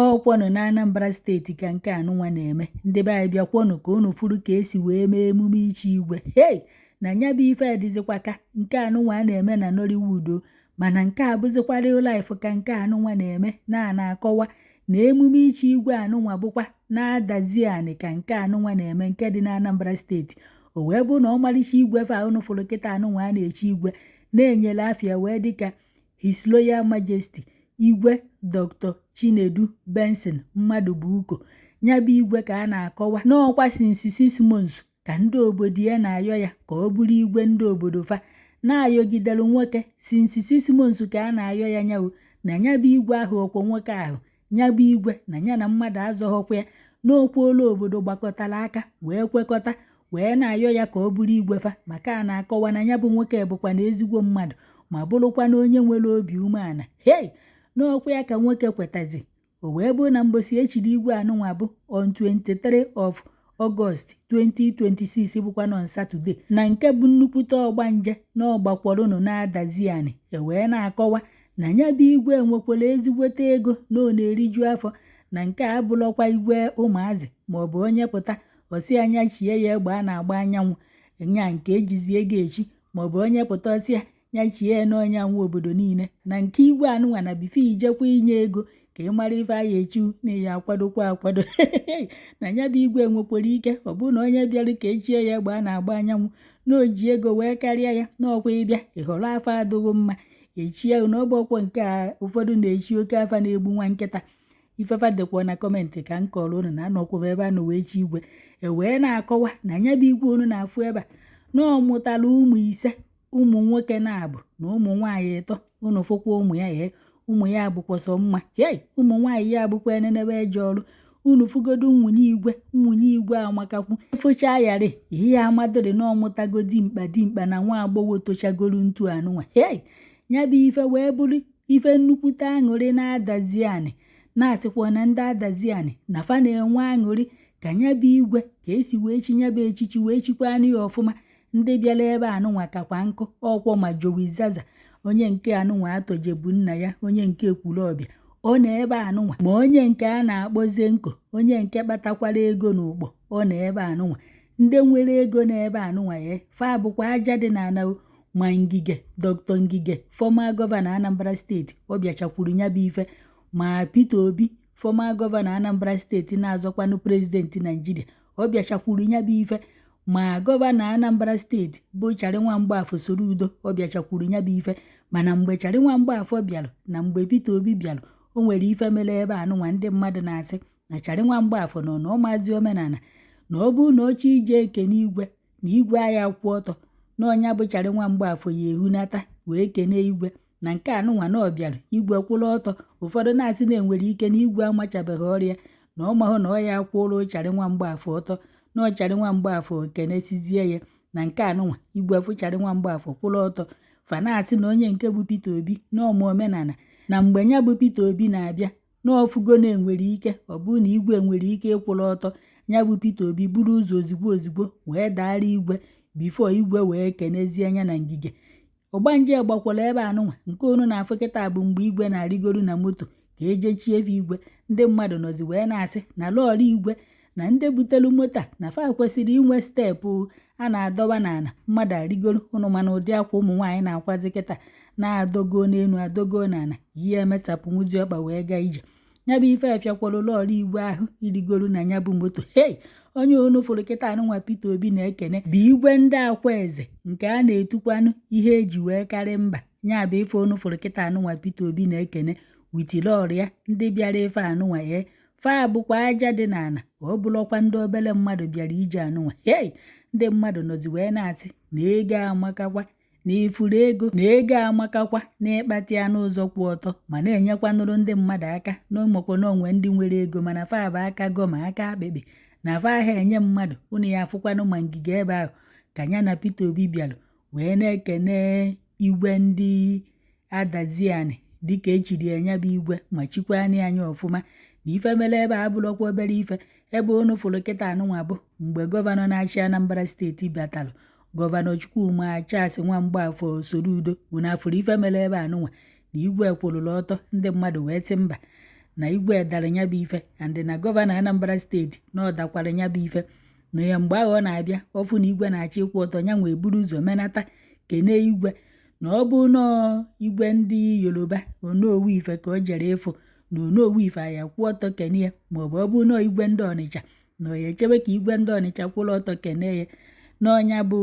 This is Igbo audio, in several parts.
Ọkwọnụ na Anambra Steeti ka nke anụnwa na-eme. Ndị be anyị, bịakwọnụ ka unu furu ka esi wee mee emume ichi igwe. Hei, na nya bụ ife dịzikwa ka nke anụnwa a na-eme na Nollywood o, mana nke a bụzikwa real life ka nke anụnwa na-eme na a na-akọwa na emume ichi igwe anụnwa bụkwa na-adazi anị ka nke anụnwa na-eme nke dị na Anambra Steeti. O wee bụ na ọmarịcha igwe fa unu fụrụ kịta anụnwa a na-echi igwe na-enyere afịa wee dịka His Royal Majesty Igwe Dr. Chinedu Benson Mmadụbụuko. Ya bụ igwe ka a na-akọwa n'ọkwa since 6 months ka ndị obodo ya na-ayọ ya ka ọ bụrụ igwe ndị obodo fa na-ayọgidere nwoke since 6 months ka a na-ayọ ya nyawo na ya bụ igwe ahụ ọkwọ nwoke ahụ ya bụ igwe na ya na mmadụ azọghọkwa ya n'okwuolu. Obodo gbakọtara aka wee kwekọta wee na-ayọ ya ka ọ bụrụ igwe fa, maka a na-akọwa na ya bụ nwoke bụkwa na ezigbo mmadụ ma bụrụkwa na onye nwere obi umeala. Hei, n'ọkwa ya ka nwoke kwetazi. O wee bụrụ na mbosi echiri igwe anụnwa bụ on 23 of August 2026, bụkwa nọ Saturday, na nke bụ nnukwute ọgbanje na ọgbakwarụnụ na-adazi anị. E wee na-akọwa na ya bụ igwe nwekwara ezigbote ego na ọ na-eriju afọ, na nke a abụrụkwa igwe ụmụazị maọbụ onye pụta ọsị anya chie ya egbe a na-agba anyanwụ nya nke ejizi ego echi, maọbụ onye pụta ọsị ya ya chie ya n'ọnyanwụ obodo niile. Na nke igwe anụnwa na before ijekwa inye ego ka ị mara ife aya echiwu na ya akwadokwa akwado na ya bụ igwe nwekwara ike. Ọ bụrụ na onye bịara ka echie ya egbe a na-agba anyanwụ na o ji ego wee karịa ya n'ọkwa, ịbịa ịhọrọ afọ adịghị mma echie na ọgbọkwọ nke a ụfọdụ na-echi oke afa na-egbu nwa nkịta. Ifefa dịkwa na comment ka m kọrọ unu na anọkwụba ebe a nọ wee chi igwe. E wee na-akọwa na ya bụ igwe unu na-afụ ebe a na ọ mụtara ụmụ ise, ụmụ nwoke na-abụ na ụmụ nwaanyị ịtọ. Unu fụkwa ụmụ ya, ee, ụmụ ya bụkwa sọ mma. Hei, ụmụ nwaanyị ya bụkwa enenebe eje ọrụ. Unu fụgodu nwunye igwe, nwunye igwe amakakwu. Fụcha yarị ihe amadịrị na ọmụtago dimkpa dimkpa na nwa agbọghọ tochagoro ntu anụnwa. Hei, ya bụ ife wee bụrụ ife nnukwute aṅụrị na-adazi anị, na-asịkwa na ndị adazi anị na fa na-enwe aṅụrị ka ya bụ igwe ka esi wee chi ya bụ echichi wee chikwanụ ya ọfụma. Ndị bịara ebe anụnwa kakwa nkụ ọkwọ, ma Jowi Zaza, onye nke anụnwa atọjebu nna ya, onye nke Ekwulọbịa, ọ nọ ebe anụnwa, ma onye nke a na-akpọ Zenko, onye nke kpatakwara ego n'ụkpọ, ọ nọ ebe anụnwa. Ndị nwere ego n'ebe anụnwa ya fa bụkwa aja dị n'ala. Ma Ngige, Dr. Ngige, former governor Anambra Steeti, ọ bịachakwuru ya bụ ife, ma Peter Obi, former governor Anambra Steeti na-azọkwanụ president Naijiria, ọ bịachakwuru ya bụ ife, ma governor Anambra Steeti bụ Charị Nwa Mgbafọ Soludo, ọ bịachakwuru ya bụ ife. Mana mgbe Charị Nwa Mgbafọ bịarụ na mgbe Peter Obi bịarụ, o nwere ife mere ebe anụnwa. Ndị mmadụ na-asị na Charị Nwa Mgbafọ nọ na ọmazi omenala, na ọ bụrụ na oche ije ekene igwe na igwe agha kwụ ọtọ na ọnya bụ Charị Nwa Mgbafọ ya ehunata wee kene igwe. Na nke anụnwa na ọ bịara, igwe kwụrụ ọtọ. Ụfọdụ na-asị na enwere ike na igwe amachabeghị ọrịa na ọ mahụ na ọ ya kwụrụ Charị Nwa Mgbafọ ọtọ, na ọ Charị Nwa Mgbafọ kenesizie ya. Na nke anụnwa igwe fụ Charị Nwa Mgbafọ kwụrụ ọtọ. Fa na-asị na onye nke bụ Peter Obi na ọma omenala, na mgbe ya bụ Peter Obi na-abịa na ọfụgo na enwere ike ọ bụrụ na igwe nwere ike ịkwụrụ ọtọ, ya bụ Peter Obi buru ụzọ ozigbo ozigbo wee daara igwe before igwe wee kenezie anya na Ngige. Ọgbanje gbakwara ebe anụnwa. Nke unu na-afụ kịta bụ mgbe igwe na-arịgoro na moto ka ejechie efe igwe. Ndị mmadụ nọzi wee na-asị na lọọrọ igwe na ndị butelu moto a na fa kwesịrị inwe step a na-adọba n'ala mmadụ arịgoro ụnụ. Mana ụdị akwa ụmụ nwaanyị na-akwazi kịta na-adọgo n'elu adọgo n'ala, ihe emechapụ nwụzi ọkpa wee gaa ije. Ya bụ ife efiakwara lọọrọ igwe ahụ irigoro na ya bụ moto. Hei, onye unu fụrụ kịta anụnwa Peter Obi na-ekene bụ igwe ndị akwa eze nke a na-etukwanụ ihe eji wee karị mba. Ya bụ ife unu fụrụ kịta anụnwa Peter Obi na-ekene with lọọrọ ya, ndị bịara ife anụnwa ee fa bụkwa aja dị n'ala, ọ bụrụkwa ndị obere mmadụ bịara ije anụnwa. Hei, ndị mmadụ nọzi wee na-asị na ego amakakwa, na ifuru ego, na ego amakakwa na ịkpata ya n'ụzọ kwụ ọtọ, ma na-enyekwanụrụ ndị mmadụ aka na ụmụkwa na onwe ndị nwere ego, mana fa bụ aka gọma aka akpịkpị na fa aha enye mmadụ. Unu ya afụkwanụ ma Ngige ebe ahụ ka ya na Peter Obi bịarụ wee na-ekene igwe ndị adaziani dịka echiri ya nya bụ igwe ma chikwanị anya ọfụma. Na ife mere ebe a abụrụkwa obere ife. Ebe unu fụrụ kịta anụnwa bụ mgbe governor na-achị Anambra Steeti batalụ, Governor Chukwuma Charles Nwa Mgbafọ Soludo. Unu afụrụ ife mere ebe anụnwa na igwe kwụrụrụ ọtọ, ndị mmadụ wee sị mba. Na Na igwe dara ya bụ ife, and na gọvanọ Anambra Steeti na ọ dakwara ya bụ ife na ya. Mgbe ahụ ọ na-abịa ọfụ na igwe na-achọ ịkwụ ọtọ, ya nwee buru ụzọ menata kene igwe. Na ọ bụ nọọ igwe ndị Yoruba, Onowu Ife, ka o jere ịfụ na Onowu Ife aya kwụ ọtọ kene ya, maọbụ ọ bụ nọọ igwe ndị Ọnịcha, na ọ ya echebe ka igwe ndị Ọnịcha kwụrụ ọtọ kene ya, n'ọnya bụ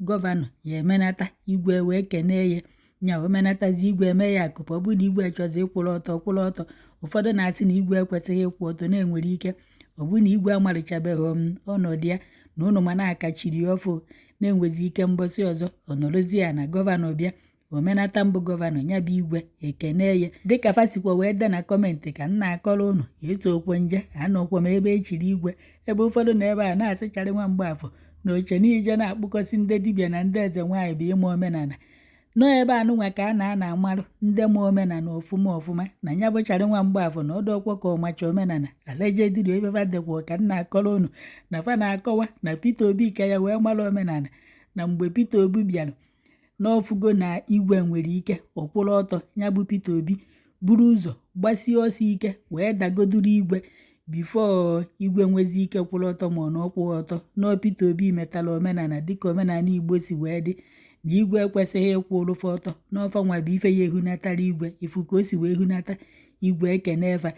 gọvanọ ya emenata igwe wee kene ya. Nya omenatazi, igwe eme ya akụpụ. Ọ bụrụ na igwe chọzi ịkwụrụ ọtọ, kwụrụ ọtọ. Ụfọdụ na-asị na igwe ekwesịghị ịkwụ ọtọ, na-enwere ike ọ bụrụ na igwe amalịchabeghị ọnọdụ ya na ụnụ ma na-akachiri ya ọfụ, na-enwezi ike mbọsị ọzọ ọ nọrọzie ya na gọvanọ bịa omenata mbụ gọvanọ ya bụ igwe ekene ya, dịka fasikwa wee de na comment ka m na-akọrọ ụnụ. Etu okwe nje anọkwa m ebe echiri igwe, ebe ụfọdụ na ebe a na-asịcharị nwa Mgbafọ na oche niile na-akpụkọsị ndị dibịa na ndị eze nwaanyị bụ ịma omenala nọọ ebe anụnwa ka a na-ana amarụ ndị ma omenala ọfụma ọfụma. Na ya bụcharị nwa Mgbafọ na ọdọkwa ka ọmacha omenala allegedly efefa dekwa ka m na-akọrọ ụnụ na fa na-akọwa na Peter Obi ka ya wee mara omenala, na mgbe Peter Obi bịara n'ọfụgo na igwe nwere ike ọkwụrụ ọtọ, ya bụ Peter Obi buru ụzọ gbasie ọsọ ike wee dagoduru igwe before igwe nwezi ike kwụrụ ọtọ. Ma ọ na ọkwụghị ọtọ nọọ, Peter Obi metara omenala dịka omenala Igbo si wee dị, na igwe ekwesịghị ịkwụ ụrụfe ọtọ n'ọfa nwa bụ ife ya ehunatara igwe ifu ka o si wee hunata igwe ekene efa,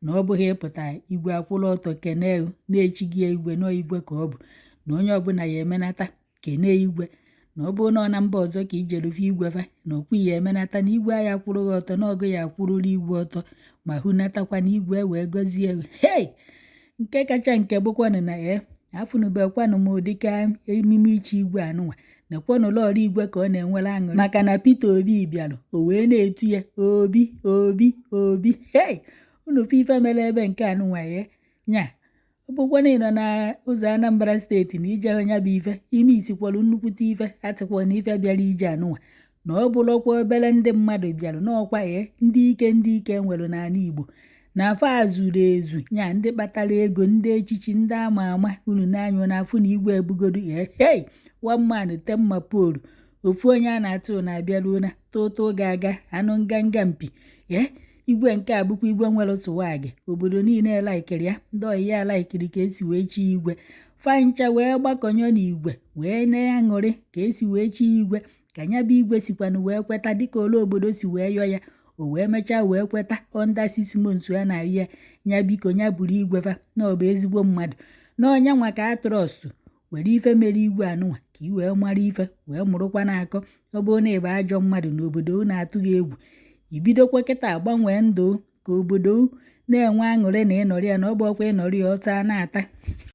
na ọ bụghị ịpụta igwe akwụrụ ọtọ kene na-echighị ya igwe nọọ igwe ka ọ bụ, na onye ọbụla ya emenata kene igwe, na ọ bụrụ na ọ na mba ọzọ ka ijerufe igwe fa na okwu ya emenata na igwe ya akwụrụ gị ọtọ, na ọgụ ya akwụrụrụ igwe ọtọ ma hunatakwa na igwe wee gọzie. Hei, nke kacha nke bụkwanụ na ee afụnubekwanụ m ụdịka emume ichi igwe anụnwa. Nekwanụ lọọrọ igwe ka ọ na-enwere aṅụrị maka na Peter Obi bịarụ, o wee na-etu ya Obi, Obi, Obi. Hei, unu fụ ife mere ebe nke anụnwa ya nya. Ọ bụkwa na ị nọ na ụzọ Anambra Steeti na ije hụ ya bụ ife ime isikwalụ nnukwute ife atịkwa na ife bịara ije anụnwa, na ọ bụrụkwa obere ndị mmadụ bịarụ n'ọkwa ee ndị ike, ndị ike nwere n'ala Igbo na afa zuru ezu nya, ndị kpatara ego, ndị echichi, ndị ama ama. Unu n'anya na afụ na igwe ebugodu ee hei, one man ten mopol, ofu onye a na-atụ na-abịaruo na tụtụ ga-aga anụ nganga mpi ee. Igwe nke a bụkwa igwe nwere swag, obodo niile laikiri ya, ndị ọyị ya laikiri ka esi wee chi igwe fancha wee gbakọnye n'igwe wee na-aṅụrị ka esi wee chi igwe, ka ya bụ igwe sikwanụ wee kweta dịka ole obodo si wee yọọ ya. O wee mechaa wee kweta under 6 months a na-ayọ ya, ya biko ya buru igwe fa, na ọ bụ ezigbo mmadụ na ọnya nwa ka a trust were ife mere igwe anụnwa ka ị wee mara ife wee mụrụkwa n'akọ. Ọ bụrụ na ị bụ ajọ mmadụ n'obodo na-atụ gị egwu, ibidokwa kịta gbanwee ndụ ka obodo na-enwe aṅụrị na ịnọrị ya, na ọ bụ ọkwa ịnọrị ya ọtọ a na-ata.